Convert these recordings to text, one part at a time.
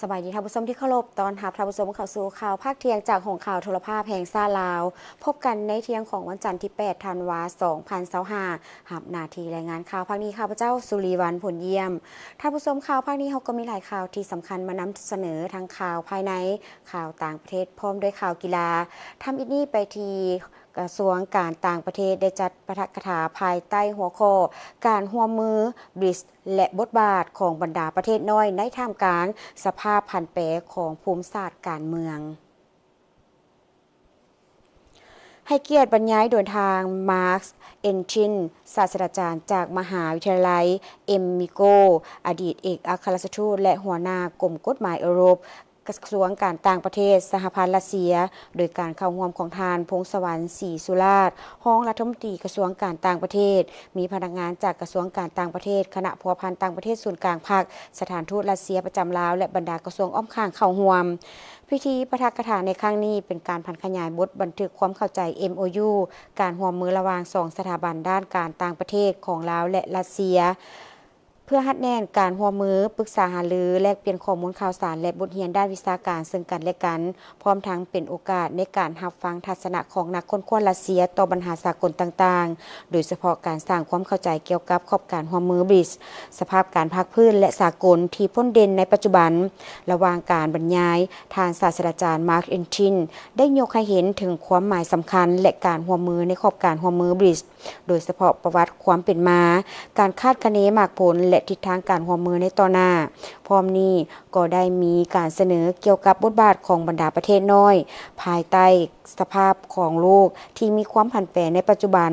ສະບາຍດີທ່ານຜູ້ຊົມທີ່ເຄົາລົບ, ຕ້ອນຮັບທ່ານຜູ້ຊົມເຂົ້າສູ່ຂ່າວພາກທ່ຽງຈາກຫ້ອງຂ່າວໂທລະພາບແຫ່ງຊາດລາວ. ພົບກັນໃນທ່ຽງຂອງວັນຈັນທີແປດ ທັນວາ ສອງພັນຊາວຫ້າ, ຮັບໜ້າທີ່ລາຍງານຂ່າວພາກນີ້ ຂ້າພະເຈົ້າ ສຸລີວັນ ຜົນຢ້ຽມ. ທ່ານຜູ້ຊົມ, ຂ່າວພາກນີ້ເຮົາກໍມີຫຼາຍຂ່າວທີ່ສຳຄັນມານຳສະເໜີ, ທັງຂ່າວພາຍໃນ, ຂ່າວຕ່າງປະເທດ ພ້ອມດ້ວຍຂ່າວກິລາ. ທຳອິດນີ້ໄປທີ່ ກະຊວງການຕ່າງປະເທດໄດ້ຈັດປາຖະກະຖາພາຍໃຕ້ຫົວຂໍ້ ການຮ່ວມມື ບຣິກສ໌ ແລະ ບົດບາດຂອງບັນດາປະເທດນ້ອຍໃນທ່າມກາງສະພາບຜັນແປຂອງພູມສາດການເມືອງ. ໃຫ້ກຽດບັນຍາຍໂດຍທ່ານ ມາກ ເອັນທິນ ສາດສະດາຈານຈາກມະຫາວິທະຍາໄລ ເອັມມິໂກ, ອະດີດເອກອັກຄະລັດຖະທູດ ແລະ ຫົວໜ້າກົມກົດໝາຍເອີຣົບ ກະຊວງການຕ່າງປະເທດສະຫະພັນຣັດເຊຍ, ໂດຍການເຂົ້າຮ່ວມຂອງທ່ານ ພົງສະຫວັນ ສີສຸລາດ ຮອງລັດຖະມົນຕີກະຊວງການຕ່າງປະເທດ, ມີພະນັກງານຈາກກະຊວງການຕ່າງປະເທດ, ຄະນະພົວພັນຕ່າງປະເທດສູນກາງພັກ, ສະຖານທູດຣັດເຊຍປະຈຳລາວ ແລະ ບັນດາກະຊວງອ້ອມຂ້າງເຂົ້າຮ່ວມ. ພິທີປາຖະກະຖາໃນຄັ້ງນີ້ເປັນການຜັນຂະຫຍາຍບົດບັນທຶກຄວາມເຂົ້າໃຈ ເອັມໂອຢູ ການຮ່ວມມືລະຫວ່າງສອງສະຖາບັນດ້ານການຕ່າງປະເທດຂອງລາວ ແລະ ຣັດເຊຍ. ເພື່ອຮັດແໜ້ນການຮ່ວມມື, ປຶກສາຫາລື, ແລກປ່ຽນຂໍ້ມູນຂ່າວສານ ແລະ ບົດຮຽນດ້ານວິຊາການເຊິ່ງກັນ ແລະ ກັນ, ພ້ອມທັງເປັນໂອກາດໃນການຮັບຟັງທັດສະນະຂອງນັກຄົ້ນຄວ້າຣັດເຊຍຕໍ່ບັນຫາສາກົນຕ່າງໆ, ໂດຍສະເພາະການສ້າງຄວາມເຂົ້າໃຈກ່ຽວກັບຂອບການຮ່ວມມື ບຣິກສ໌, ສະພາບການພາກພື້ນ ແລະ ສາກົນທີ່ພົ້ນເດັ່ນໃນປັດຈຸບັນ. ລະຫວ່າງການບັນຍາຍ, ທ່ານສາດສະດາຈານ ມາກ ເອັນທິນ ໄດ້ຍົກໃຫ້ເຫັນເຖິງຄວາມໝາຍສຳຄັນ ແລະ ການຮ່ວມມືໃນຂອບການຮ່ວມມື ບຣິກສ໌ ໂດຍສະເພາະປະຫວັດຄວາມເປັນມາ, ການຄາດຄະເນໝາກຜົນ ແລະ ທິດທາງການຮ່ວມມືໃນຕໍ່ໜ້າ. ພ້ອມນີ້ກໍໄດ້ມີການສະເໜີກ່ຽວກັບບົດບາດຂອງບັນດາປະເທດນ້ອຍ ພາຍໃຕ້ສະພາບຂອງໂລກທີ່ມີຄວາມຜັນແປໃນປັດຈຸບັນ,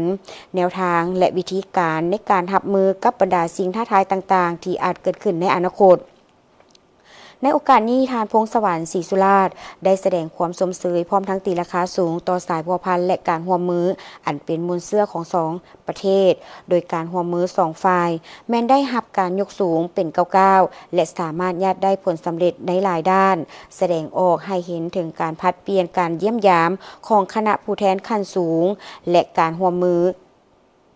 ແນວທາງ ແລະ ວິທີການໃນການຮັບມືກັບບັນດາສິ່ງທ້າທາຍຕ່າງໆທີ່ອາດເກີດຂຶ້ນໃນອະນາຄົດ. ໃນໂອກາດນີ້, ທ່ານ ພົງສະຫວັນ ສີສຸລາດ ໄດ້ສະແດງຄວາມຊົມເຊີຍ ພ້ອມທັງຕີລາຄາສູງຕໍ່ສາຍພົວພັນ ແລະ ການຮ່ວມມືອັນເປັນມູນເຊື້ອຂອງສອງປະເທດ, ໂດຍການຮ່ວມມືສອງຝ່າຍແມ່ນໄດ້ຮັບການຍົກສູງເປັນກ້າວໆ ແລະ ສາມາດຍາດໄດ້ຜົນສຳເລັດໃນຫຼາຍດ້ານ, ສະແດງອອກໃຫ້ເຫັນເຖິງການຜັດປ່ຽນການຢ້ຽມຢາມຂອງຄະນະຜູ້ແທນຂັ້ນສູງ ແລະ ການຮ່ວມມື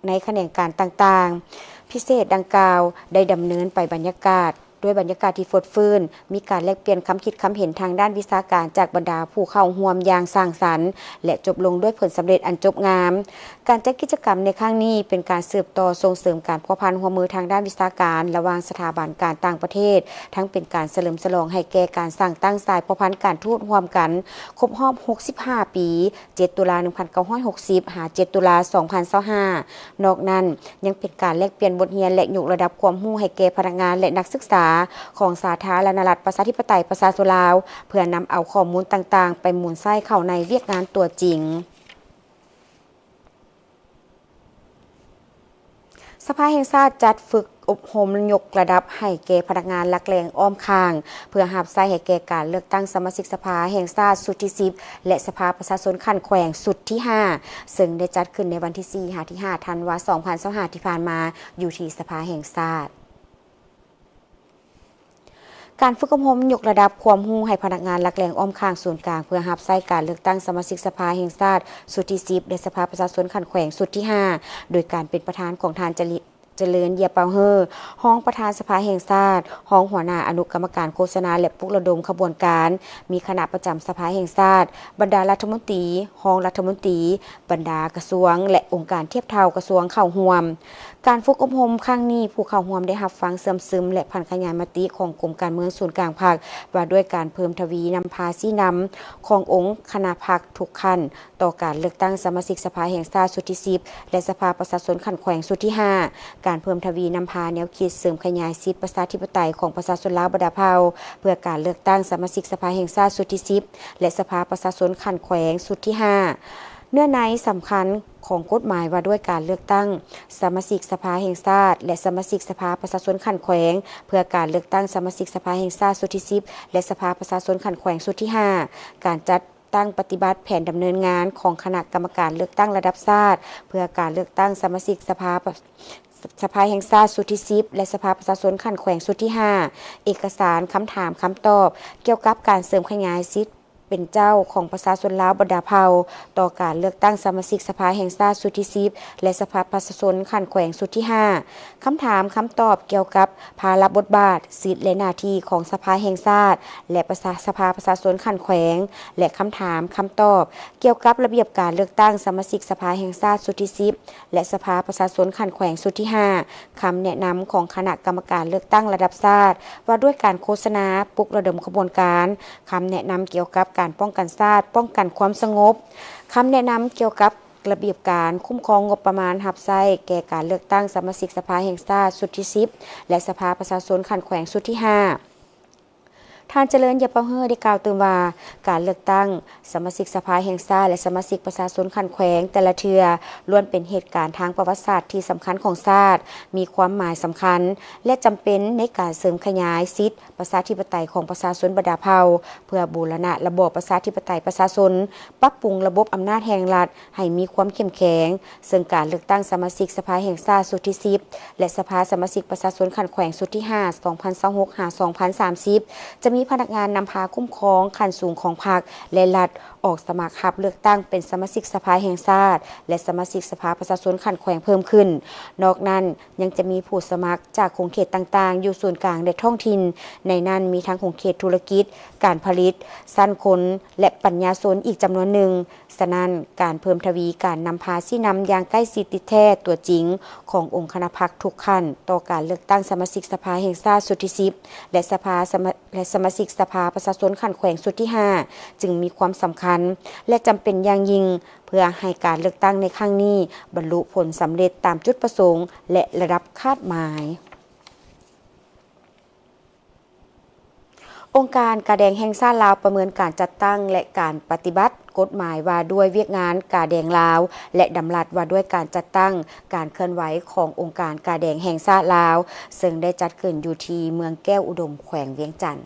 ໃນຂະແໜງການຕ່າງໆ. ພິເສດດັ່ງກ່າວໄດ້ດຳເນີນໄປບັນຍາກາດ ດ້ວຍບັນຍາກາດທີ່ຟົດຟື້ນ, ມີການແລກປ່ຽນຄຳຄິດຄຳເຫັນທາງດ້ານວິຊາການຈາກບັນດາຜູ້ເຂົ້າຮ່ວມຢ່າງສ້າງສັນ ແລະ ຈົບລົງດ້ວຍຜົນສຳເລັດອັນຈົບງາມ. ການຈັດກິດຈະກຳໃນຄັ້ງນີ້ເປັນການສືບຕໍ່ສົ່ງເສີມການພົວພັນຮ່ວມມືທາງດ້ານວິຊາການລະຫວ່າງສະຖາບັນການຕ່າງປະເທດ, ທັງເປັນການສະເຫຼີມສະຫຼອງໃຫ້ແກ່ການສ້າງຕັ້ງສາຍພົວພັນການທູດຮ່ວມກັນຄົບຮອບຫົກສິບຫ້າປີ, ເຈັດ ຕຸລາ ໜຶ່ງພັນເກົ້າຮ້ອຍຫົກສິບ ຫາ ເຈັດ ຕຸລາ ສອງພັນຊາວຫ້າ. ນອກນັ້ນ ຍັງເປັນການແລກປ່ຽນບົດຮຽນ ແລະ ຍົກລະດັບຄວາມຮູ້ໃຫ້ແກ່ພະນັກງານ ແລະ ນັກສຶກສາຂອງສາທາລະນະລັດປະຊາທິປະໄຕປະຊາຊົນລາວ, ເພື່ອນຳເອົາຂໍ້ມູນຕ່າງໆໄປໝູນໃຊ້ເຂົ້າໃນວຽກງານຕົວຈິງ. ສະພາແຫ່ງຊາດຈັດຝຶກອົບຮົມຍົກລະດັບໃຫ້ແກ່ພະນັກງານຫຼັກແຫຼ່ງອ້ອມຂ້າງ ເພື່ອຮັບໃຊ້ໃຫ້ແກ່ການເລືອກຕັ້ງສະມາຊິກສະພາແຫ່ງຊາດຊຸດທີສິບ ແລະ ສະພາປະຊາຊົນຂັ້ນແຂວງຊຸດທີຫ້າ ເຊິ່ງໄດ້ຈັດຂຶ້ນໃນວັນທີສີ່ຫາທີຫ້າ ທັນວາ ສອງພັນຊາວຫ້າ ທີ່ຜ່ານມາ ຢູ່ທີ່ສະພາແຫ່ງຊາດ. ການຝຶກອົບຮົມຍົກລະດັບຄວາມຮູ້ໃຫ້ພະນັກງານຫຼັກແຫຼ່ງອ້ອມຂ້າງສູນກາງ ເພື່ອຮັບໃຊ້ການເລືອກຕັ້ງສະມາຊິກສະພາແຫ່ງຊາດຊຸດທີສິບ ແລະ ສະພາປະຊາຊົນຂັ້ນແຂວງຊຸດທີຫ້າ ໂດຍການເປັນປະທານຂອງທ່ານ ຈະລິ ຈະເລີນ ເຢຍເປົາເຮີ ຮອງປະທານສະພາແຫ່ງຊາດ, ຮອງຫົວໜ້າອະນຸກຳມະການໂຄສະນາ ແລະ ປຸກລະດົມຂະບວນການ, ມີຄະນະປະຈຳສະພາແຫ່ງຊາດ, ບັນດາລັດຖະມົນຕີ, ຮອງລັດຖະມົນຕີ, ບັນດາກະຊວງ ແລະ ອົງການທຽບເທົ່າກະຊວງເຂົ້າຮ່ວມ. ການຝຶກອົບຮົມຄັ້ງນີ້, ຜູ້ເຂົ້າຮ່ວມໄດ້ຮັບຟັງເຊື່ອມຊຶມ ແລະ ຜັນຂະຫຍາຍມະຕິຂອງກົມການເມືອງສູນກາງພັກ ວ່າດ້ວຍການເພີ່ມທະວີນຳພາຊີ້ນຳຂອງອົງຄະນະພັກທຸກຂັ້ນ ຕໍ່ການເລືອກຕັ້ງສະມາຊິກສະພາແຫ່ງຊາດຊຸດທີສິບ ແລະ ສະພາປະຊາຊົນຂັ້ນແຂວງຊຸດທີຫ້າ, ການເພີ່ມທະວີນຳພາແນວຄິດເສີມຂະຫຍາຍສິດປະຊາທິປະໄຕຂອງປະຊາຊົນລາວບັນດາເຜົ່າ ເພື່ອການເລືອກຕັ້ງສະມາຊິກສະພາແຫ່ງຊາດຊຸດທີສິບ ແລະ ສະພາປະຊາຊົນຂັ້ນແຂວງຊຸດທີຫ້າ. ເນື້ອໃນສຳຄັນຂອງກົດໝາຍວ່າດ້ວຍການເລືອກຕັ້ງສະມາຊິກສະພາແຫ່ງຊາດ ແລະ ສະມາຊິກສະພາປະຊາຊົນຂັ້ນແຂວງ ເພື່ອການເລືອກຕັ້ງສະມາຊິກສະພາແຫ່ງຊາດຊຸດທີສິບ ແລະ ສະພາປະຊາຊົນຂັ້ນແຂວງຊຸດທີຫ້າ, ການຈັດ ຕັ້ງປະຕິບັດແຜນດຳເນີນງານຂອງຄະນະກຳມະການເລືອກຕັ້ງລະດັບຊາດ ເພື່ອການເລືອກຕັ້ງສະມາຊິກສະພາ ສະພາແຫ່ງຊາດຊຸດທີສິບ ແລະ ສະພາປະຊາຊົນຂັ້ນແຂວງຊຸດທີຫ້າ, ເອກະສານຄຳຖາມຄຳຕອບກ່ຽວກັບການເສີມຂະຫຍາຍສິດ ປັນເຈົ້າຂອງປະຊາຊົນລາວບັນດາເຜົ່າ ຕໍ່ການເລືອກຕັ້ງສະມາຊິກສະພາແຫ່ງຊາດຊຸດທີສິບ ແລະ ສະພາປະຊາຊົນຂັ້ນແຂວງຊຸດທີຫ້າ. ຄຳຖາມຄຳຕອບກ່ຽວກັບພາລະບົດບາດ, ສິດ ແລະ ໜ້າທີ່ຂອງສະພາແຫ່ງຊາດ ແລະ ປະຊາ ສະພາປະຊາຊົນຂັ້ນແຂວງ ແລະ ຄຳຖາມຄຳຕອບກ່ຽວກັບລະບຽບການເລືອກຕັ້ງສະມາຊິກສະພາແຫ່ງຊາດຊຸດທີສິບ ແລະ ສະພາປະຊາຊົນຂັ້ນແຂວງຊຸດທີຫ້າ, ຄຳແນະນຳຂອງຄະນະກຳມະການເລືອກຕັ້ງລະດັບຊາດ ວ່າດ້ວຍການໂຄສະນາ, ປຸກລະດົມຂະບວນການ, ຄຳແນະນຳກ່ຽວກັບການປ້ອງກັນຊາດ, ປ້ອງກັນຄວາມສະຫງົບ, ຄຳແນະນຳກ່ຽວກັບລະບຽບການຄຸ້ມຄອງງົບປະມານຮັບໃຊ້ແກ່ການເລືອກຕັ້ງສະມາຊິກສະພາແຫ່ງຊາດຊຸດທີສິບ ແລະ ສະພາປະຊາຊົນຂັ້ນແຂວງຊຸດທີຫ້າ. ທ່ານ ຈະເລີນ ຢາປາເຮີ ໄດ້ກ່າວຕື່ມວ່າ ການເລືອກຕັ້ງສະມາຊິກສະພາແຫ່ງຊາດ ແລະ ສະມາຊິກປະຊາຊົນຂັ້ນແຂວງແຕ່ລະເທື່ອ ລ້ວນເປັນເຫດການທາງປະຫວັດສາດທີ່ສຳຄັນຂອງຊາດ, ມີຄວາມໝາຍສຳຄັນ ແລະ ຈຳເປັນໃນການເສີມຂະຫຍາຍສິດປະຊາທິປະໄຕຂອງປະຊາຊົນບັນດາເຜົ່າ ເພື່ອບູລະນະລະບອບປະຊາທິປະໄຕປະຊາຊົນ, ປັບປຸງລະບົບອຳນາດແຫ່ງລັດໃຫ້ມີຄວາມເຂັ້ມແຂງ, ເຊິ່ງການເລືອກຕັ້ງສະມາຊິກສະພາແຫ່ງຊາດຊຸດທີສິບ ແລະ ສະພາສະມາຊິກປະຊາຊົນຂັ້ນແຂວງຊຸດທີຫ້າ ສອງພັນຊາວຫົກ ຫາ ສອງພັນສາມສິບ ຈະມີພະນັກງານນຳພາຄຸ້ມຄອງຂັ້ນສູງຂອງພັກ ແລະ ລັດ ອອກສະໝັກຮັບເລືອກຕັ້ງເປັນສະມາຊິກສະພາແຫ່ງຊາດ ແລະ ສະມາຊິກສະພາປະຊາຊົນຂັ້ນແຂວງເພີ່ມຂຶ້ນ. ນອກນັ້ນ ຍັງຈະມີຜູ້ສະໝັກຈາກຂົງເຂດຕ່າງໆ ຢູ່ສູນກາງ ແລະ ທ້ອງຖິ່ນ, ໃນນັ້ນມີທັງຂົງເຂດທຸລະກິດ, ການຜະລິດ, ຊັ້ນຄົນ ແລະ ປັນຍາຊົນອີກຈຳນວນໜຶ່ງ. ສະນັ້ນ, ການເພີ່ມທະວີການນຳພາຊີ້ນຳຢ່າງໃກ້ຊິດຕິດແທດຕົວຈິງຂອງອົງຄະນະພັກທຸກຂັ້ນຕໍ່ການເລືອກຕັ້ງສະມາຊິກສະພາແຫ່ງຊາດຊຸດທີສິບ ແລະ ສະພາສະມາ ແລະ ສະມາຊິກສະພາປະຊາຊົນຂັ້ນແຂວງຊຸດທີຫ້າ ຈຶ່ງມີຄວາມສຳຄັນ ແລະ ຈຳເປັນຢ່າງຍິ່ງ ເພື່ອໃຫ້ການເລືອກຕັ້ງໃນຄັ້ງນີ້ບັນລຸຜົນສຳເລັດຕາມຈຸດປະສົງ ແລະ ລະດັບຄາດໝາຍ. ອົງການກາແດງແຫ່ງຊາດລາວປະເມີນການຈັດຕັ້ງ ແລະ ການປະຕິບັດກົດໝາຍວ່າດ້ວຍວຽກງານກາແດງລາວ ແລະ ດຳລັດວ່າດ້ວຍການຈັດຕັ້ງການເຄື່ອນໄຫວຂອງອົງການກາແດງແຫ່ງຊາດລາວ, ເຊິ່ງໄດ້ຈັດຂຶ້ນຢູ່ທີ່ເມືອງແກ້ວອຸດົມ ແຂວງວຽງຈັນ.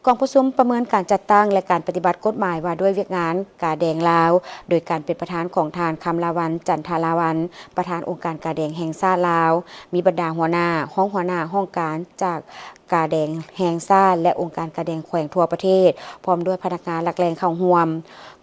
ກອງປະຊຸມປະເມີນການຈັດຕັ້ງ ແລະ ການປະຕິບັດກົດໝາຍວ່າດ້ວຍວຽກງານກາແດງລາວ ໂດຍການເປັນປະທານຂອງທ່ານ ຄຳລາວັນ ຈັນທະລາວັນ ປະທານອົງການກາແດງແຫ່ງຊາດລາວ, ມີບັນດາຫົວໜ້າ, ຮອງຫົວໜ້າຫ້ອງການຈາກກາແດງແຫ່ງຊາດ ແລະ ອົງການກາແດງແຂວງທົ່ວປະເທດ ພ້ອມດ້ວຍພະນັກງານຫຼັກແຫຼ່ງເຂົ້າຮ່ວມ.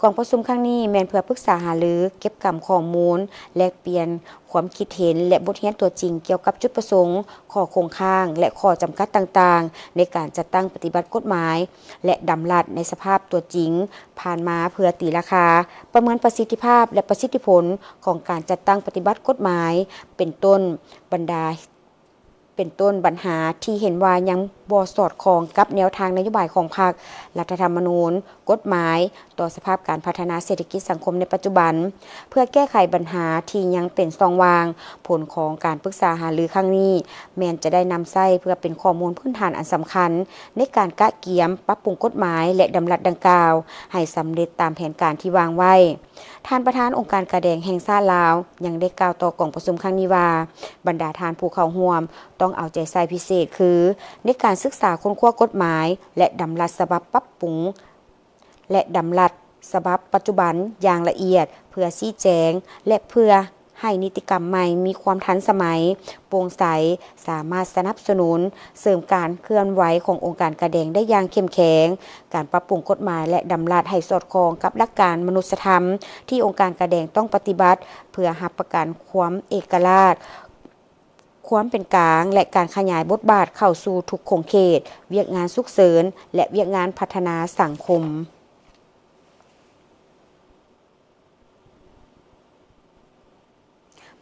ກອງປະຊຸມຄັ້ງນີ້ແມ່ນເພື່ອປຶກສາຫາລື, ເກັບກຳຂໍ້ມູນ, ແລກປ່ຽນຄວາມຄິດເຫັນ ແລະ ບົດຮຽນຕົວຈິງກ່ຽວກັບຈຸດປະສົງ, ຂໍ້ຄົງຄ້າງ ແລະ ຂໍ້ຈຳກັດຕ່າງໆ ໃນການຈັດຕັ້ງປະຕິບັດກົດໝາຍ ແລະ ດຳລັດໃນສະພາບຕົວຈິງຜ່ານມາ ເພື່ອຕີລາຄາ, ປະເມີນປະສິດທິພາບ ແລະ ປະສິດທິຜົນຂອງການຈັດຕັ້ງປະຕິບັດກົດໝາຍ ເປັນຕົ້ນບັນດາ ເປັນຕົ້ນບັນຫາທີ່ເຫັນວ່າຍັງບໍ່ສອດຄ່ອງກັບແນວທາງນະໂຍບາຍຂອງພັກ, ລັດຖະທຳມະນູນ, ກົດໝາຍ, ຕໍ່ສະພາບການພັດທະນາເສດຖະກິດສັງຄົມໃນປັດຈຸບັນ, ເພື່ອແກ້ໄຂບັນຫາທີ່ຍັງເປັນຊ່ອງວ່າງ. ຜົນຂອງການປຶກສາຫາລືຄັ້ງນີ້ ແມ່ນຈະໄດ້ນຳໃຊ້ເພື່ອເປັນຂໍ້ມູນພື້ນຖານອັນສຳຄັນ ໃນການກະກຽມປັບປຸງກົດໝາຍ ແລະ ດຳລັດດັ່ງກ່າວ ໃຫ້ສຳເລັດຕາມແຜນການທີ່ວາງໄວ້. ທ່ານປະທານອົງການກາແດງແຫ່ງຊາດລາວ ຍັງໄດ້ກ່າວຕໍ່ກອງປະຊຸມຄັ້ງນີ້ວ່າ ບັນດາທ່ານຜູ້ເຂົ້າຮ່ວມ ຕ້ອງເອົາໃຈໃສ່ພິເສດຄື ໃນການສຶກສາຄົ້ນຄວ້າກົດໝາຍ ແລະ ດຳລັດສະບັບປັບປຸງ ແລະ ດຳລັດສະບັບປັດຈຸບັນຢ່າງລະອຽດ ເພື່ອຊີ້ແຈງ ແລະ ເພື່ອໃຫ້ນິຕິກຳໃໝ່ມີຄວາມທັນສະໄໝ, ໂປ່ງໃສ, ສາມາດສະໜັບສະໜູນເສີມການເຄື່ອນໄຫວຂອງອົງການກາແດງໄດ້ຢ່າງເຂັ້ມແຂງ, ການປັບປຸງກົດໝາຍ ແລະ ດຳລັດໃຫ້ສອດຄ່ອງກັບຫຼັກການມະນຸດສະທຳທີ່ອົງການກາແດງຕ້ອງປະຕິບັດ ເພື່ອຮັບປະກັນຄວາມເອກະລາດ, ຄວາມເປັນກາງ ແລະ ການຂະຫຍາຍບົດບາດເຂົ້າສູ່ທຸກຂົງເຂດ, ວຽກງານສຸກເສີນ ແລະ ວຽກງານພັດທະນາສັງຄົມ.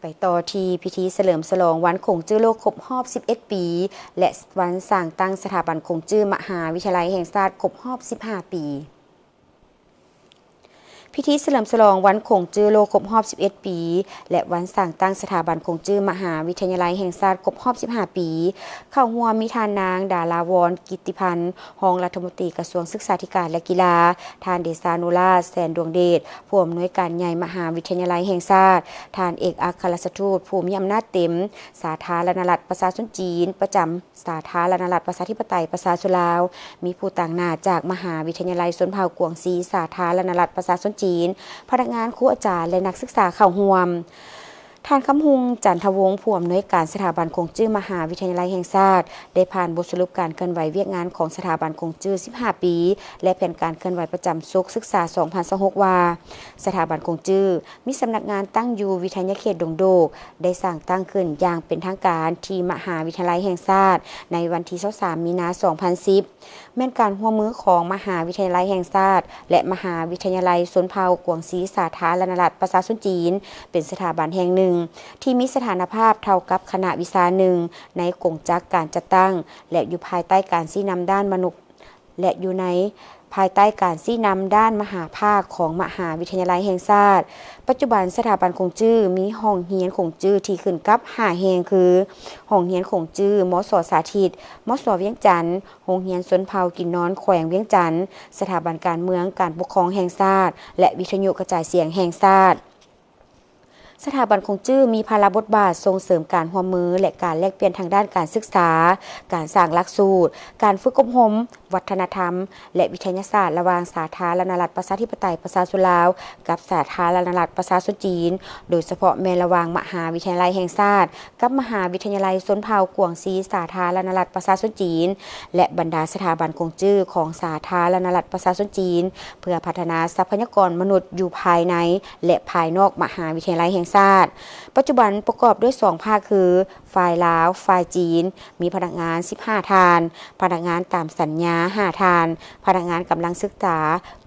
ໄປຕໍ່ທີ່ພິທີສະເຫຼີມສະຫຼອງວັນຂົງຈື່ໂລກຄົບຮອບສິບເອັດປີ ແລະ ວັນສ້າງຕັ້ງສະຖາບັນຂົງຈື່ມະຫາວິທະຍາໄລແຫ່ງຊາດຄົບຮອບສິບຫ້າປີ. ພິທີສະເຫຼີມສະຫຼອງວັນຂົງຈື່ໂລກຄົບຮອບສິບເອັດປີ ແລະ ວັນສ້າງຕັ້ງສະຖາບັນຂົງຈື່ມະຫາວິທະຍາໄລແຫ່ງຊາດຄົບຮອບສິບຫ້າປີ ເຂົ້າຮ່ວມມີທ່ານນາງ ດາລາວອນ ກິດຕິພັນ ຮອງລັດຖະມົນຕີກະຊວງສຶກສາທິການ ແລະ ກິລາ, ທ່ານ ເດຊານຸລາດ ແສນດວງເດດ ຜູ້ອຳນວຍການໃຫຍ່ມະຫາວິທະຍາໄລແຫ່ງຊາດ, ທ່ານເອກອັກຄະລັດຖະທູດຜູ້ມີອຳນາດເຕັມ ສາທາລະນະລັດປະຊາຊົນຈີນ ປະຈຳ ສາທາລະນະລັດປະຊາທິປະໄຕປະຊາຊົນລາວ, ມີຜູ້ຕາງໜ້າຈາກມະຫາວິທະຍາໄລຊົນເຜົ່າກວາງຊີ ສາທາລະນະລັດປະຊາຊົນຈີນ, ພະນັກງານ, ຄູອາຈານ ແລະ ນັກສຶກສາເຂົ້າຮ່ວມ. ທ່ານ ຄຳຮຸງ ຈັນທະວົງ ຜູ້ອຳນວຍການສະຖາບັນກົງຈື້ມະຫາວິທະຍາໄລແຫ່ງຊາດ ໄດ້ຜ່ານບົດສະຫຼຸບການເຄື່ອນໄຫວວຽກງານຂອງສະຖາບັນກົງຈື້ສິບຫ້າປີ ແລະ ແຜນການເຄື່ອນໄຫວປະຈຳສົກສຶກສາສອງພັນຊາວຫົກ ວ່າ ສະຖາບັນກົງຈື້ມີສຳນັກງານຕັ້ງຢູ່ວິທະຍາເຂດດົງໂດກ, ໄດ້ສ້າງຕັ້ງຂຶ້ນຢ່າງເປັນທາງການທີ່ມະຫາວິທະຍາໄລແຫ່ງຊາດ ໃນວັນທີຊາວສາມ ມີນາ ສອງພັນສິບ ແມ່ນການຮ່ວມມືຂອງມະຫາວິທະຍາໄລແຫ່ງຊາດ ແລະ ມະຫາວິທະຍາໄລຊົນເຜົ່າກວາງຊີສາທາລະນະລັດປະຊາຊົນຈີນ ເປັນສະຖາບັນແຫ່ງໜຶ່ງ ທີ່ມີສະຖານະພາບເທົ່າກັບຄະນະວິຊາໜຶ່ງໃນກົງຈັກການຈັດຕັ້ງ ແລະ ຢູ່ພາຍໃຕ້ການຊີ້ນຳດ້ານມະນຸ ແລະ ຢູ່ໃນພາຍໃຕ້ການຊີ້ນຳດ້ານມະຫາພາກຂອງມະຫາວິທະຍາໄລແຫ່ງຊາດ. ປັດຈຸບັນສະຖາບັນກົງຈື້ມີຫ້ອງຮຽນກົງຈື້ທີ່ຂຶ້ນກັບຫ້າແຫ່ງຄື ຫ້ອງຮຽນກົງຈື້ ມສ ສາທິດ, ມສ ວຽງຈັນ, ໂຮງຮຽນຊົນເຜົ່າກິນນອນແຂວງວຽງຈັນ, ສະຖາບັນການເມືອງການປົກຄອງແຫ່ງຊາດ ແລະ ວິທະຍຸກະຈາຍສຽງແຫ່ງຊາດ. ສະຖາບັນກົງຈື້ມີພາລະບົດບາດສົ່ງເສີມການຮ່ວມມື ແລະ ການແລກປ່ຽນທາງດ້ານການສຶກສາ, ການສ້າງຫຼັກສູດ, ການຝຶກອົບຮົມ, ວັດທະນະທຳ ແລະ ວິທະຍາສາດລະຫວ່າງສາທາລະນະລັດປະຊາທິປະໄຕປະຊາຊົນລາວ ກັບສາທາລະນະລັດປະຊາຊົນຈີນ, ໂດຍສະເພາະແມ່ນລະຫວ່າງມະຫາວິທະຍາໄລແຫ່ງຊາດ ກັບມະຫາວິທະຍາໄລຊົນເຜົ່າກວາງຊີສາທາລະນະລັດປະຊາຊົນຈີນ ແລະ ບັນດາສະຖາບັນກົງຈື້ຂອງສາທາລະນະລັດປະຊາຊົນຈີນ ເພື່ອພັດທະນາຊັບພະຍາກອນມະນຸດຢູ່ພາຍໃນ ແລະ ພາຍນອກມະຫາວິທະຍາໄລແຫ່ງຊາດ. ປັດຈຸບັນປະກອບດ້ວຍສອງພາກຄື ຝ່າຍລາວ, ຝ່າຍຈີນ, ມີພະນັກງານສິບຫ້າທ່ານ, ພະນັກງານຕາມສັນຍາຫ້າທ່ານ, ພະນັກງານກຳລັງສຶກສາ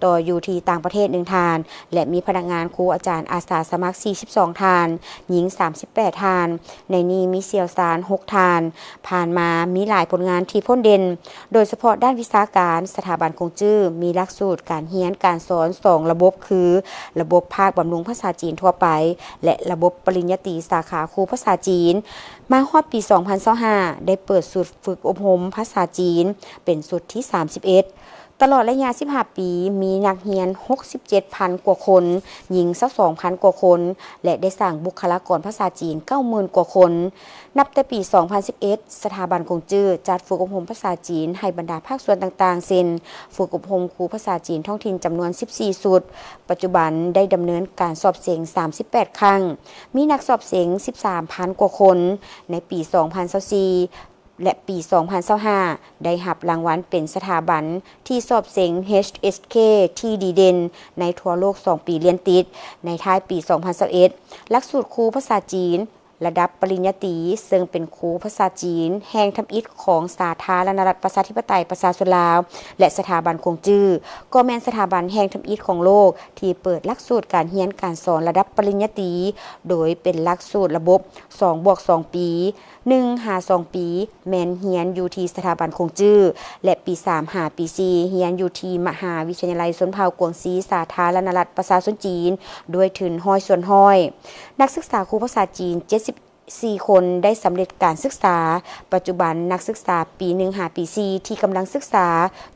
ຕໍ່ຢູ່ທີ່ຕ່າງປະເທດໜຶ່ງທ່ານ ແລະ ມີພະນັກງານຄູອາຈານອາສາສະໝັກສີ່ສິບສອງທ່ານ, ຍິງສາມສິບແປດທ່ານ, ໃນນີ້ມີຊ່ຽວຊານຫົກທ່ານ. ຜ່ານມາມີຫຼາຍຜົນງານທີ່ພົ້ນເດັ່ນ, ໂດຍສະເພາະດ້ານວິຊາການ, ສະຖາບັນກົງຈື້ມີຫຼັກສູດການຮຽນການສອນສອງລະບົບ ຄື ລະບົບພາກບຳລຸງພາສາຈີນທົ່ວໄປ ແລະ ລະບົບປະລິນຍາຕີສາຂາຄູພາສາຈີນ. ມາຮອດປີສອງພັນຊາວຫ້າ ໄດ້ເປີດຊຸດຝຶກອົບຮົມພາສາຈີນເປັນຊຸດທີສາມສິບເອັດ. ຕະຫຼອດໄລຍະສິບຫ້າປີ ມີນັກຮຽນຫົກສິບເຈັດພັນກວ່າຄົນ, ຍິງຊາວສອງພັນກວ່າຄົນ ແລະ ໄດ້ສ້າງບຸກຄະລາກອນພາສາຈີນເກົ້າໝື່ນກວ່າຄົນ. ນັບແຕ່ປີສອງພັນສິບເອັດ ສະຖາບັນກົງຈື້ຈັດຝຶກອົບຮົມພາສາຈີນໃຫ້ບັນດາພາກສ່ວນຕ່າງໆ ເຊັ່ນ ຝຶກອົບຮົມຄູພາສາຈີນທ້ອງຖິ່ນຈຳນວນສິບສີ່ຊຸດ, ປັດຈຸບັນໄດ້ດຳເນີນການສອບເສັງສາມສິບແປດຄັ້ງ, ມີນັກສອບເສັງສິບສາມພັນກວ່າຄົນ. ໃນປີສອງພັນຊາວສີ່ ແລະ ປີສອງພັນຊາວຫ້າ ໄດ້ຮັບລາງວັນເປັນສະຖາບັນທີ່ສອບເສັງ ເອດເອັສເຄ ທີ່ດີເດັ່ນໃນທົ່ວໂລກສອງປີລຽນຕິດ. ໃນທ້າຍປີສອງພັນຊາວເອັດ ຫຼັກສູດຄູພາສາຈີນ ລະດັບປະລິນຍາຕີ ເຊິ່ງເປັນຄູພາສາຈີນແຫ່ງທຳອິດຂອງສາທາລະນະລັດປະຊາທິປະໄຕປະຊາຊົນລາວ ແລະ ສະຖາບັນກົງຈື້ ກໍແມ່ນສະຖາບັນແຫ່ງທຳອິດຂອງໂລກທີ່ເປີດຫຼັກສູດການຮຽນການສອນລະດັບປະລິນຍາຕີ ໂດຍເປັນຫຼັກສູດລະບົບສອງບວກສອງປີ, ໜຶ່ງຫາສອງປີ ແມ່ນຮຽນຢູ່ທີ່ສະຖາບັນກົງຈື້ ແລະ ປີສາມຫາປີສີ່ ຮຽນຢູ່ທີ່ມະຫາວິທະຍາໄລຊົນເຜົ່າກວາງຊີ ສາທາລະນະລັດປະຊາຊົນຈີນ ດ້ວຍທຶນຮ້ອຍສ່ວນຮ້ອຍ. ນັກສຶກສາຄູພາສາຈີນເຈັດສິບສີ່ຄົນໄດ້ສຳເລັດການສຶກສາ. ປັດຈຸບັນນັກສຶກສາປີໜຶ່ງຫາປີສີ່ທີ່ກຳລັງສຶກສາ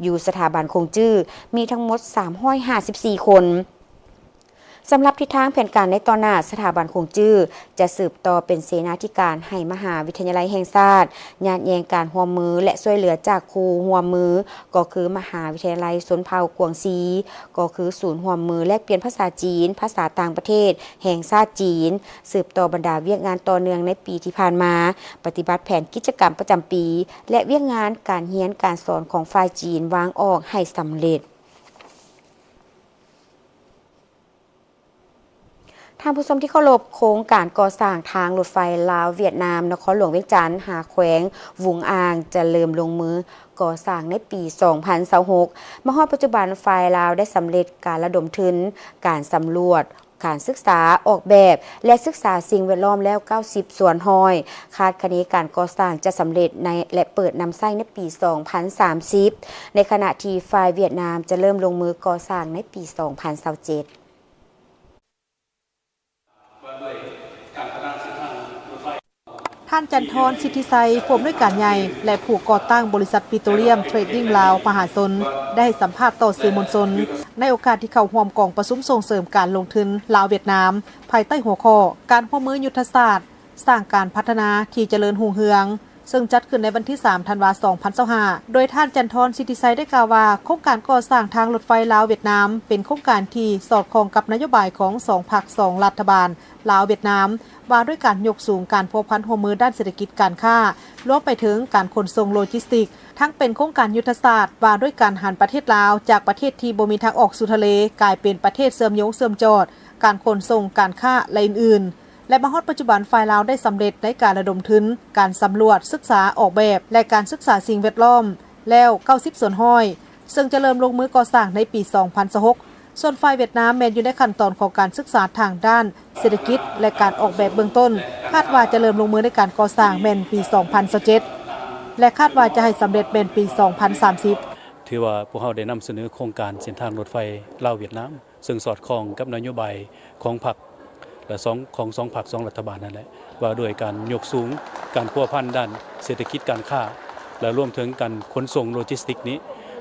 ຢູ່ສະຖາບັນກົງຈື້ ມີທັງໝົດສາມຮ້ອຍຫ້າສິບສີ່ຄົນ. ສຳລັບທິດທາງແຜນການໃນຕໍ່ໜ້າ, ສະຖາບັນກົງຈື້ຈະສືບຕໍ່ເປັນເສນາທິການໃຫ້ມະຫາວິທະຍາໄລແຫ່ງຊາດ, ຍາດແຍ່ງການຮ່ວມມື ແລະ ຊ່ວຍເຫຼືອຈາກຄູ່ຮ່ວມມື ກໍຄືມະຫາວິທະຍາໄລຊົນເຜົ່າກວາງຊີ, ກໍຄືສູນຮ່ວມມືແລກປ່ຽນພາສາຈີນ, ພາສາຕ່າງປະເທດແຫ່ງຊາດຈີນ, ສືບຕໍ່ບັນດາວຽກງານຕໍ່ເນື່ອງໃນປີທີ່ຜ່ານມາ, ປະຕິບັດແຜນກິດຈະກຳປະຈຳປີ ແລະ ວຽກງານການຮຽນການສອນຂອງຝ່າຍຈີນວາງອອກໃຫ້ສຳເລັດ. ທ່ານຜູ້ຊົມທີ່ເຄົາລົບ, ໂຄງການກໍ່ສ້າງທາງລົດໄຟລາວ-ຫວຽດນາມ ນະຄອນຫຼວງວຽງຈັນ ຫາແຂວງຫວຸງອາງ ຈະເລີ່ມລົງມືກໍ່ສ້າງໃນປີສອງພັນຊາວຫົກ. ມາຮອດປັດຈຸບັນ, ຝ່າຍລາວໄດ້ສຳເລັດການລະດົມທຶນ, ການສຳຫຼວດ, ການສຶກສາອອກແບບ ແລະ ສຶກສາສິ່ງແວດລ້ອມແລ້ວເກົ້າສິບສ່ວນຮ້ອຍ. ຄາດຄະເນການກໍ່ສ້າງຈະສຳເລັດໃນ ແລະ ເປີດນຳໃຊ້ໃນປີສອງພັນສາມສິບ, ໃນຂະນະທີ່ຝ່າຍຫວຽດນາມຈະເລີ່ມລົງມືກໍ່ສ້າງໃນປີສອງພັນຊາວເຈັດ. ທ່ານ ຈັນທອນ ສິດທິໄຊ ຜູ້ອຳນວຍການໃຫຍ່ ແລະ ຜູ້ກໍ່ຕັ້ງບໍລິສັດປີໂຕລຽມເທຣດດິ້ງລາວມະຫາຊົນ ໄດ້ໃຫ້ສຳພາດຕໍ່ສື່ມວນຊົນ ໃນໂອກາດທີ່ເຂົ້າຮ່ວມກອງປະຊຸມສົ່ງເສີມການລົງທຶນລາວ-ຫວຽດນາມ ພາຍໃຕ້ຫົວຂໍ້ ການຮ່ວມມືຍຸດທະສາດສ້າງການພັດທະນາທີ່ຈະເລີນຮຸ່ງເຮືອງ ເຊິ່ງຈັດຂຶ້ນໃນວັນທີສາມ ທັນວາ ສອງພັນຊາວຫ້າ ໂດຍທ່ານ ຈັນທອນ ສິດທິໄຊ ໄດ້ກ່າວວ່າ ໂຄງການກໍ່ສ້າງທາງລົດໄຟລາວ-ຫວຽດນາມ ເປັນໂຄງການທີ່ສອດຄ່ອງກັບນະໂຍບາຍຂອງສອງພັກສອງລັດຖະບານ ລາວ-ຫວຽດນາມ ວ່າດ້ວຍການຍົກສູງການພົວພັນຮ່ວມມືດ້ານເສດຖະກິດການຄ້າ, ລວມໄປເຖິງການຂົນສົ່ງໂລຈິສຕິກ, ທັງເປັນໂຄງການຍຸດທະສາດວ່າດ້ວຍການຫັນປະເທດລາວຈາກປະເທດທີ່ບໍ່ມີທາງອອກສູ່ທະເລ ກາຍເປັນປະເທດເຊື່ອມໂຍງເຊື່ອມຈອດ, ການຂົນສົ່ງ, ການຄ້າ ແລະ ອື່ນໆ. ແລະ ມາຮອດປັດຈຸບັນ ຝ່າຍລາວໄດ້ສຳເລັດໃນການລະດົມທຶນການສຳຫຼວດ, ສຶກສາອອກແບບ ແລະ ການສຶກສາສິ່ງແວດລ້ອມແລ້ວ ເກົ້າສິບສ່ວນຮ້ອຍ ເຊິ່ງຈະເລີ່ມລົງມືກໍ່ສ້າງໃນປີ ສອງພັນຊາວຫົກ. ສ່ວນຝ່າຍຫວຽດນາມແມ່ນຢູ່ໃນຂັ້ນຕອນຂອງການສຶກສາທາງດ້ານເສດຖະກິດ ແລະ ການອອກແບບເບື້ອງຕົ້ນ, ຄາດວ່າຈະເລີ່ມລົງມືໃນການກໍ່ສ້າງແມ່ນປີ ສອງພັນຊາວເຈັດ ແລະ ຄາດວ່າຈະໃຫ້ສຳເລັດແມ່ນປີ ສອງພັນສາມສິບ. ຖືວ່າພວກເຮົາໄດ້ນຳສະເໜີໂຄງການເສັ້ນທາງລົດໄຟລາວ-ຫວຽດນາມ ເຊິ່ງສອດຄ່ອງກັບນະໂຍບາຍຂອງພັກ ແລະ ສອງ ຂອງສອງພັກສອງລັດຖະບານນັ້ນແຫຼະ ວ່າດ້ວຍການຍົກສູງການພົວພັນດ້ານເສດຖະກິດການຄ້າ ແລະ ລວມເຖິງການຂົນສົ່ງໂລຈິສຕິກນີ້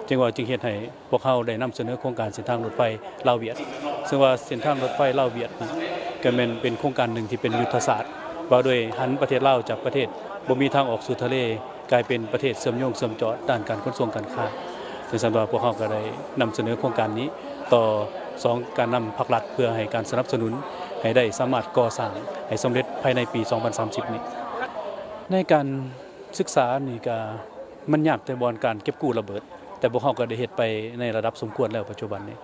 ຈຶ່ງວ່າຈຶ່ງເຮັດໃຫ້ພວກເຮົາໄດ້ນຳສະເໜີໂຄງການເສັ້ນທາງລົດໄຟລາວ-ຫວຽດ ເຊິ່ງວ່າເສັ້ນທາງລົດໄຟລາວ-ຫວຽດນີ້ ກໍແມ່ນເປັນໂຄງການໜຶ່ງທີ່ເປັນຍຸດທະສາດ ວ່າໂດຍຫັນປະເທດລາວຈາກປະເທດບໍ່ມີທາງອອກສູ່ທະເລ ກາຍເປັນປະເທດເຊື່ອມໂຍງເຊື່ອມຈອດດ້ານການຂົນສົ່ງການຄ້າ. ເຊິ່ງສຳລັບພວກເຮົາກໍໄດ້ນຳສະເໜີໂຄງການນີ້ຕໍ່ສອງການນຳພັກລັດ ເພື່ອໃຫ້ການສະໜັບສະໜູນໃຫ້ໄດ້ສາມາດກໍ່ສ້າງໃຫ້ສຳເລັດພາຍໃນປີ ສອງພັນສາມສິບນີ້. ໃນການສຶກສານີ້ກະມັນຍາກແຕ່ບ່ອນການເກັບກູ້ລະເບີດ, ແຕ່ພວກເຮົາກໍໄດ້ເຮັດໄປໃນລະດັບສົມຄວນແລ້ວປັດຈຸບັນນີ້.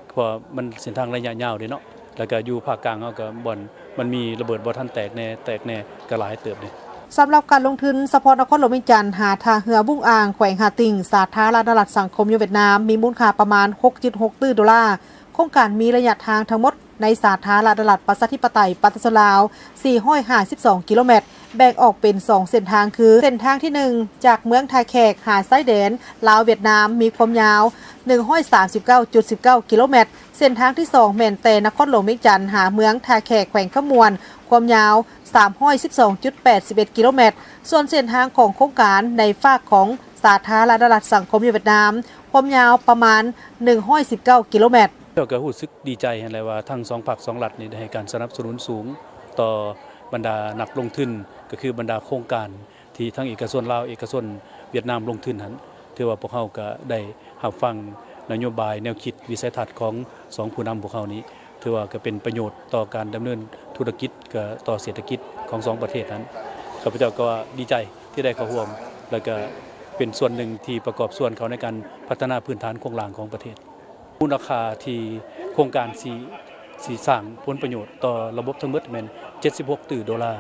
ເພາະວ່າມັນເສັ້ນທາງໄລຍະຍາວເດ້ເນາະ ແລ້ວກະຢູ່ພາກກາງເຮົາກະບ່ອນມັນມີລະເບີດບໍ່ທັນແຕກແນ່ ແຕກແນ່ກະຫຼາຍເຕີບເດ້. ສຳລັບການລົງທຶນສະເພາະນະຄອນຫຼວງວຽງຈັນຫາທ່າເຮືອວຸ້ງອ່າງ ແຂວງຫາຕິ່ງ ສາທາລະນະລັດສັງຄົມນິຍົມຫວຽດນາມ ມີມູນຄ່າປະມານ ຫົກຈຸດຫົກຕື້ໂດລາ. ໂຄງການມີໄລຍະທາງທັງໝົດ ໃນສາທາລະນະລັດປະຊາທິປະໄຕປະຊາຊົນລາວ ສີ່ຮ້ອຍຫ້າສິບສອງກິໂລແມັດ, ແບ່ງອອກເປັນສອງເສັ້ນທາງຄື ເສັ້ນທາງທີໜຶ່ງ ຈາກເມືອງທ່າແຂກຫາຊາຍແດນລາວຫວຽດນາມ ມີຄວາມຍາວ ໜຶ່ງຮ້ອຍສາມສິບເກົ້າຈຸດສິບເກົ້າກິໂລແມັດ, ເສັ້ນທາງທີສອງ ແມ່ນແຕ່ນະຄອນຫຼວງວຽງຈັນຫາເມືອງທ່າແຂກ ແຂວງຄຳມ່ວນ ຄວາມຍາວ ສາມຮ້ອຍສິບສອງຈຸດແປດສິບເອັດກິໂລແມັດ, ສ່ວນເສັ້ນທາງຂອງໂຄງການໃນຟາກຂອງສາທາລະນະລັດສັງຄົມນິຍົມຫວຽດນາມ ຄວາມຍາວປະມານ ໜຶ່ງຮ້ອຍສິບເກົ້າກິໂລແມັດ. ເຈົ້າກໍຮູ້ສຶກດີໃຈຫັ້ນແຫຼະວ່າທັງສອງພັກສອງລັດນີ້ໄດ້ໃຫ້ການສະໜັບສະໜູນສູງຕໍ່ບັນດານັກລົງທຶນ ກໍຄືບັນດາໂຄງການທີ່ທັງເອກະຊົນລາວ ເອກະຊົນຫວຽດນາມລົງທຶນຫັ້ນ. ຖືວ່າພວກເຮົາກໍໄດ້ຮັບຟັງນະໂຍບາຍ ແນວຄິດ ວິໄສທັດຂອງສອງຜູ້ນຳພວກເຮົານີ້ ຖືວ່າກໍເປັນປະໂຫຍດຕໍ່ການດຳເນີນທຸລະກິດ ກໍຕໍ່ເສດຖະກິດຂອງສອງປະເທດຫັ້ນ. ຂ້າພະເຈົ້າກໍດີໃຈທີ່ໄດ້ເຂົ້າຮ່ວມ ແລ້ວກໍເປັນສ່ວນໜຶ່ງທີ່ປະກອບສ່ວນເຂົ້າໃນການພັດທະນາພື້ນຖານໂຄງລ່າງຂອງປະເທດ. ມູນຄ່າທີ່ໂຄງການຊິ ຊິສ້າງຜົນປະໂຫຍດຕໍ່ລະບົບທັງໝົດແມ່ນ ເຈັດສິບຫົກຕື້ໂດລາ,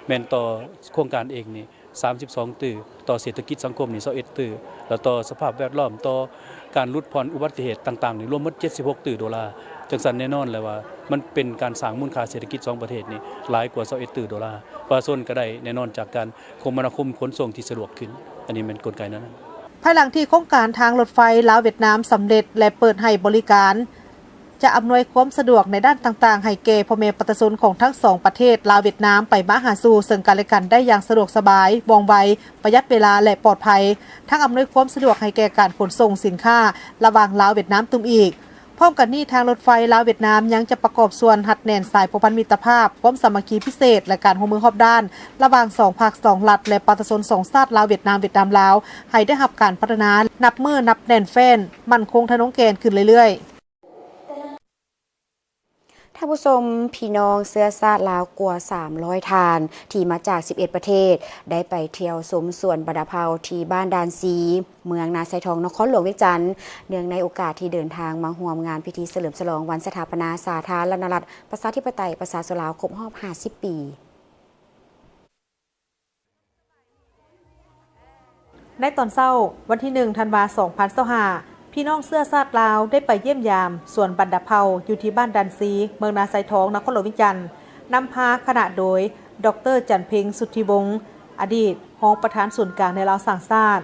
ແມ່ນຕໍ່ໂຄງການເອງນີ້ ສາມສິບສອງຕື້, ຕໍ່ເສດຖະກິດສັງຄົມນີ້ ຊາວເອັດຕື້, ແລ້ວຕໍ່ສະພາບແວດລ້ອມ, ຕໍ່ການຫຼຸດຜ່ອນອຸບັດຕິເຫດຕ່າງໆນີ້ ລວມໝົດ ເຈັດສິບຫົກຕື້ໂດລາ. ຈັ່ງຊັ້ນແນ່ນອນແຫຼະວ່າມັນເປັນການສ້າງມູນຄ່າເສດຖະກິດສອງປະເທດນີ້ຫຼາຍກວ່າ ຊາວເອັດຕື້ໂດລາ. ປະຊາຊົນກໍໄດ້ແນ່ນອນຈາກການຄົມມະນາຄົມຂົນສົ່ງທີ່ສະດວກຂຶ້ນ. ອັນນີ້ແມ່ນກົນໄກແນວນັ້ນ. ພາຍຫຼັງທີ່ໂຄງການທາງລົດໄຟລາວຫວຽດນາມສຳເລັດ ແລະ ເປີດໃຫ້ບໍລິການ ຈະອຳນວຍຄວາມສະດວກໃນດ້ານຕ່າງໆ ໃຫ້ແກ່ພໍ່ແມ່ປະຊາຊົນຂອງທັງສອງປະເທດ ລາວ-ຫວຽດນາມ ໄປມາຫາສູ່ເຊິ່ງກັນແລະກັນໄດ້ຢ່າງສະດວກສະບາຍ, ວ່ອງໄວ, ປະຢັດເວລາ ແລະ ປອດໄພ, ທັງອຳນວຍຄວາມສະດວກໃຫ້ແກ່ການຂົນສົ່ງສິນຄ້າລະຫວ່າງລາວ-ຫວຽດນາມຕື່ມອີກ. ພ້ອມກັນນີ້, ທາງລົດໄຟລາວ-ຫວຽດນາມຍັງຈະປະກອບສ່ວນຮັດແໜ້ນສາຍພົວພັນມິດຕະພາບ, ຄວາມສາມັກຄີພິເສດ ແລະ ການຮ່ວມມືຮອບດ້ານ ລະຫວ່າງສອງພັກສອງລັດ ແລະ ປະຊາຊົນສອງຊາດ ລາວ-ຫວຽດນາມ, ຫວຽດນາມ-ລາວ ໃຫ້ໄດ້ຮັບການພັດທະນານັບມື້ນັບແໜ້ນແຟ້ນ, ໝັ້ນຄົງທະນົງແກ່ນຂຶ້ນເລື້ອຍໆ. ທ່ານຜູ້ຊົມ, ພີ່ນ້ອງເຊື້ອຊາດລາວກວ່າສາມຮ້ອຍທ່ານ ທີ່ມາຈາກສິບເອັດປະເທດ ໄດ້ໄປທ່ຽວຊົມສວນບັນດາເພົາທີ່ບ້ານດ່ານຊີ, ເມືອງນາຊາຍທອງ, ນະຄອນຫຼວງວຽງຈັນ, ເນື່ອງໃນໂອກາດທີ່ເດີນທາງມາຮ່ວມງານພິທີສະເຫຼີມສະຫຼອງວັນສະຖາປະນາສາທາລະນະລັດປະຊາທິປະໄຕປະຊາຊົນລາວຄົບຮອບຫ້າສິບປີ. ໃນຕອນເຊົ້າ ວັນທີໜຶ່ງ ທັນວາ ສອງພັນຊາວຫ້າ ພີ່ນ້ອງເຊື້ອຊາດລາວໄດ້ໄປຢ້ຽມຢາມສວນບັນດາເພົາ ຢູ່ທີ່ບ້ານດ່ານຊີ, ເມືອງນາຊາຍທອງ, ນະຄອນຫຼວງວຽງຈັນ, ນຳພາຄະນະໂດຍ ດອກເຕີ ຈັນເພັງ ສຸດທິວົງ, ອະດີດຮອງປະທານສູນກາງແນວລາວສ້າງຊາດ,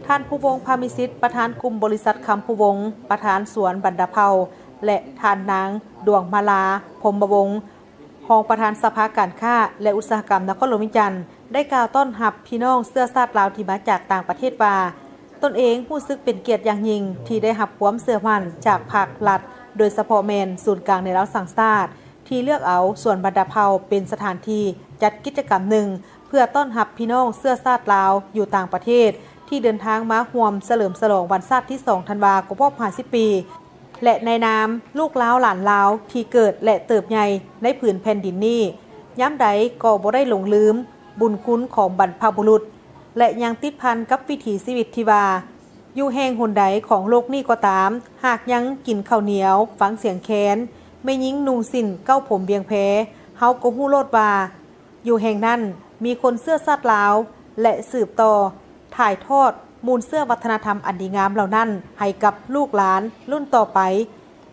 ທ່ານ ພູວົງ ພາມີສິດ, ປະທານກຸ່ມບໍລິສັດຄຳພູວົງ, ປະທານສວນບັນດາເພົາ ແລະ ທ່ານນາງ ດວງມາລາ ພົມມະວົງ, ຮອງປະທານສະພາການຄ້າ ແລະ ອຸດສາຫະກຳນະຄອນຫຼວງວຽງຈັນ ໄດ້ກ່າວຕ້ອນຮັບພີ່ນ້ອງເຊື້ອຊາດລາວທີ່ມາຈາກຕ່າງປະເທດວ່າ, ຕົນເອງຮູ້ສຶກເປັນກຽດຢ່າງຍິ່ງທີ່ໄດ້ຮັບຄວາມເຊື່ອໝັ້ນຈາກພັກລັດ, ໂດຍສະເພາະແມ່ນສູນກາງແນວລາວສ້າງຊາດ ທີ່ເລືອກເອົາສວນບັນດາເພົາເປັນສະຖານທີ່ຈັດກິດຈະກຳໜຶ່ງ ພື່ອຕ້ອນຮັບພີ່ນ້ອງເຊື້ອຊາດລາວຢູ່ຕ່າງປະເທດ ທີ່ເດີນທາງມາຮ່ວມສະເຫຼີມສະຫຼອງວັນຊາດທີສອງທັນວາ ຄົບຮອບຫ້າສິບປີ ແລະ ໃນນາມລູກລາວຫຼານລາວທີ່ເກີດ ແລະ ເຕີບໃຫຍ່ໃນຜືນແຜ່ນດິນນີ້ ຍາມໃດກໍບໍ່ໄດ້ຫຼົງລືມບຸນຄຸນຂອງບັນພະບຸລຸດ ແລະ ຍັງຕິດພັນກັບວິຖີຊີວິດທີ່ວ່າ ຢູ່ແຫ່ງຫົນໃດຂອງໂລກນີ້ກໍຕາມ, ຫາກຍັງກິນເຂົ້າໜຽວ, ຟັງສຽງແຄນ, ແມ່ຍິງນຸ່ງສິ້ນເກົ້າຜົມວຽງແພ, ເຮົາກໍຮູ້ໂລດວ່າ ຢູ່ແຫ່ງນັ້ນມີຄົນເຊື້ອຊາດລາວ ແລະ ສືບຕໍ່ຖ່າຍທອດມູນເຊື້ອວັດທະນະທຳອັນດີງາມເຫຼົ່ານັ້ນໃຫ້ກັບລູກຫຼານລຸ້ນຕໍ່ໄປ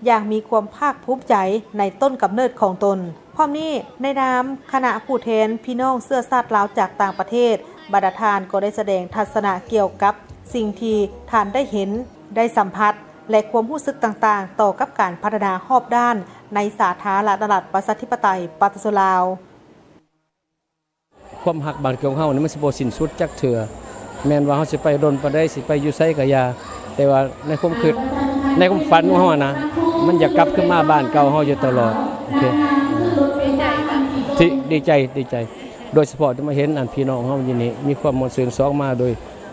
ຢ່າງມີຄວາມພາກພູມໃຈໃນຕົ້ນກຳເນີດຂອງຕົນ. ພ້ອມນີ້, ໃນນາມຄະນະຜູ້ແທນພີ່ນ້ອງເຊື້ອຊາດລາວຈາກຕ່າງປະເທດ, ບັນດາທ່ານກໍໄດ້ສະແດງທັດສະນະກ່ຽວກັບສິ່ງທີ່ທ່ານໄດ້ເຫັນ, ໄດ້ສຳຜັດ ແລະ ຄວາມຮູ້ສຶກຕ່າງໆ ຕໍ່ກັບການພັດທະນາຮອບດ້ານໃນສາທາລະນະລັດ ປະຊາທິປະໄຕ ປະຊາຊົນລາວ. ຄວາມຮັກບ້ານເກີດຂອງເຮົານີ້ ມັນຊິບໍ່ສິ້ນສຸດຈັກເທື່ອ. ແມ່ນວ່າເຮົາຊິໄປດົນປານໃດ, ຊິໄປຢູ່ໃສກໍຢ່າ, ແຕ່ວ່າໃນຄວາມຄິດ, ໃນຄວາມຝັນຂອງເຮົານະ, ມັນຢາກກັບຄືນມາບ້ານເກົ່າເຮົາຢູ່ຕະຫຼອດ. ໂອເຄ. ດີໃຈ ດີໃຈ. ໂດຍສະເພາະທີ່ມາເຫັນອັນພີ່ນ້ອງເຮົາຢູ່ນີ້ ມີຄວາມມ່ວນຊື່ນ ສອງມາໂດຍ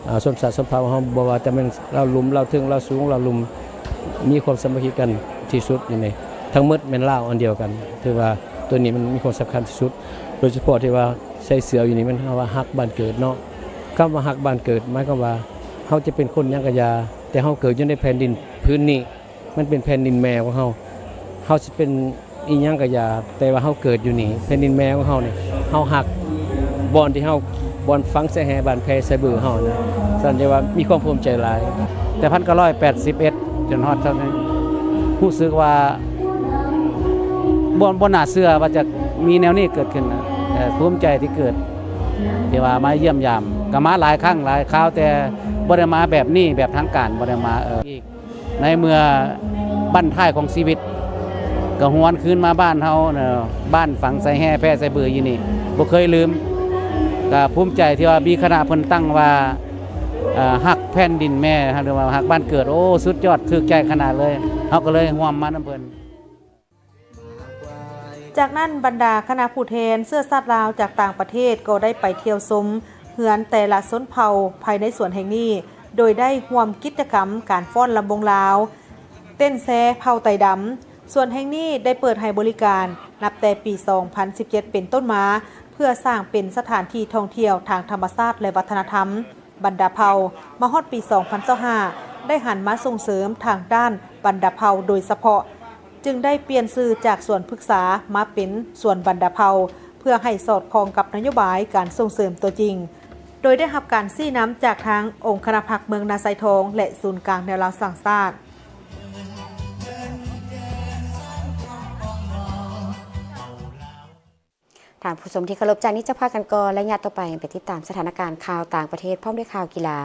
ອ່າ ຊົນຊາດຊົນເຜົ່າເຮົາ, ບໍ່ວ່າຈະແມ່ນລາວລຸ່ມ, ລາວເທິງ, ລາວສູງ, ລາວລຸ່ມ, ມີຄວາມສາມັກຄີກັນທີ່ສຸດຢູ່ນີ້. ທັງໝົດແມ່ນລາວອັນດຽວກັນ. ຖືວ່າໂຕນີ້ມັນມີຄວາມສຳຄັນທີ່ສຸດ, ໂດຍສະເພາະທີ່ວ່າໃສ່ເສື້ອຢູ່ນີ້ ມັນເຮົາວ່າຮັກບ້ານເກີດເນາະ. ຄຳວ່າຮັກບ້ານເກີດ ໝາຍຄວາມວ່າເຮົາຈະເປັນຄົນຫຍັງກໍຢ່າ, ແຕ່ເຮົາເກີດຢູ່ໃນແຜ່ນດິນພື້ນນີ້ ມັນເປັນແຜ່ນດິນແມ່ຂອງເຮົາ. ເຮົາຊິເປັນອີ່ຫຍັງກໍຢ່າ, ແຕ່ວ່າເຮົາເກີດຢູ່ນີ້, ແຜ່ນດິນແມ່ຂອງເຮົານີ້, ເຮົາຮັກບ່ອນທີ່ເຮົາ, ບ່ອນຝັງສາຍແຮ່ບ້ານແພໃສ່ບືເຮົານະ. ຊັ້ນຈັ່ງວ່າມີຄວາມພູມໃຈຫຼາຍ. ແຕ່ພັນເກົ້າຮ້ອຍແປດສິບເອັດ ຈົນຮອດເທົ່ານີ້ ຮູ້ສຶກວ່າບໍ່, ບໍ່ໜ້າເຊື່ອວ່າຈະມີແນວນີ້ເກີດຂຶ້ນນະ. ເອີ, ພູມໃຈທີ່ເກີດ, ທີ່ວ່າມາຢ້ຽມຢາມ, ກໍມາຫຼາຍຄັ້ງຫຼາຍຄາວ, ແຕ່ບໍ່ໄດ້ມາແບບນີ້, ແບບທາງການ, ບໍ່ໄດ້ມາ, ເອີ, ອີກ. ໃນເມື່ອບັ້ນທ້າຍຂອງຊີວິດກໍຫວນຄືນມາບ້ານເຮົາເນາະ, ບ້ານຝັງສາຍແຮ່ແພໃສ່ບືຢູ່ນີ້ ບໍ່ເຄີຍລືມ. ກໍພູມໃຈທີ່ວ່າມີຄະນະເພິ່ນຕັ້ງວ່າ ເອີ ຮັກແຜ່ນດິນແມ່ ຫຼືວ່າຮັກບ້ານເກີດ. ໂອ້ ສຸດຍອດ, ຖືກໃຈຂະໜາດເລີຍ. ເຮົາກໍເລີຍຮ່ວມມານຳເພິ່ນ. ຈາກນັ້ນ, ບັນດາຄະນະຜູ້ແທນເຊື້ອຊາດລາວຈາກຕ່າງປະເທດກໍໄດ້ໄປທ່ຽວຊົມເຮືອນແຕ່ລະຊົນເຜົ່າພາຍໃນສວນແຫ່ງນີ້, ໂດຍໄດ້ຮ່ວມກິດຈະກຳການຟ້ອນລຳວົງລາວ, ເຕັ້ນແຊເຜົ່າໄຕດຳ. ສວນແຫ່ງນີ້ໄດ້ເປີດໃຫ້ບໍລິການນັບແຕ່ປີສອງພັນສິບເຈັດເປັນຕົ້ນມາ, ເພື່ອສ້າງເປັນສະຖານທີ່ທ່ອງທ່ຽວທາງທຳມະຊາດ ແລະ ວັດທະນະທຳ. ບັນດາເຜົ່າ. ມາຮອດປີສອງພັນຊາວຫ້າ ໄດ້ຫັນມາສົ່ງເສີມທາງດ້ານບັນດາເຜົ່າໂດຍສະເພາະ, ຈຶ່ງໄດ້ປ່ຽນຊື່ຈາກສວນພຶກສາມາເປັນສວນບັນດາເຜົ່າ ເພື່ອໃຫ້ສອດຄ່ອງກັບນະໂຍບາຍການສົ່ງເສີມຕົວຈິງ, ໂດຍໄດ້ຮັບການຊີ້ນຳຈາກທາງອົງຄະນະພັກເມືອງນາຊາຍທອງ ແລະ ສູນກາງແນວລາວສ້າງຊາດ. ທ່ານຜູ້ຊົມທີ່ເຄົາລົບ, ຈາກນີ້ຈະພາກັນກ່ອນໄລຍະຕໍ່ໄປໄປຕິດຕາມສະຖານະການຂ່າວຕ່າງປະເທດ ພ້ອມດ້ວຍຂ່າວກິລາ.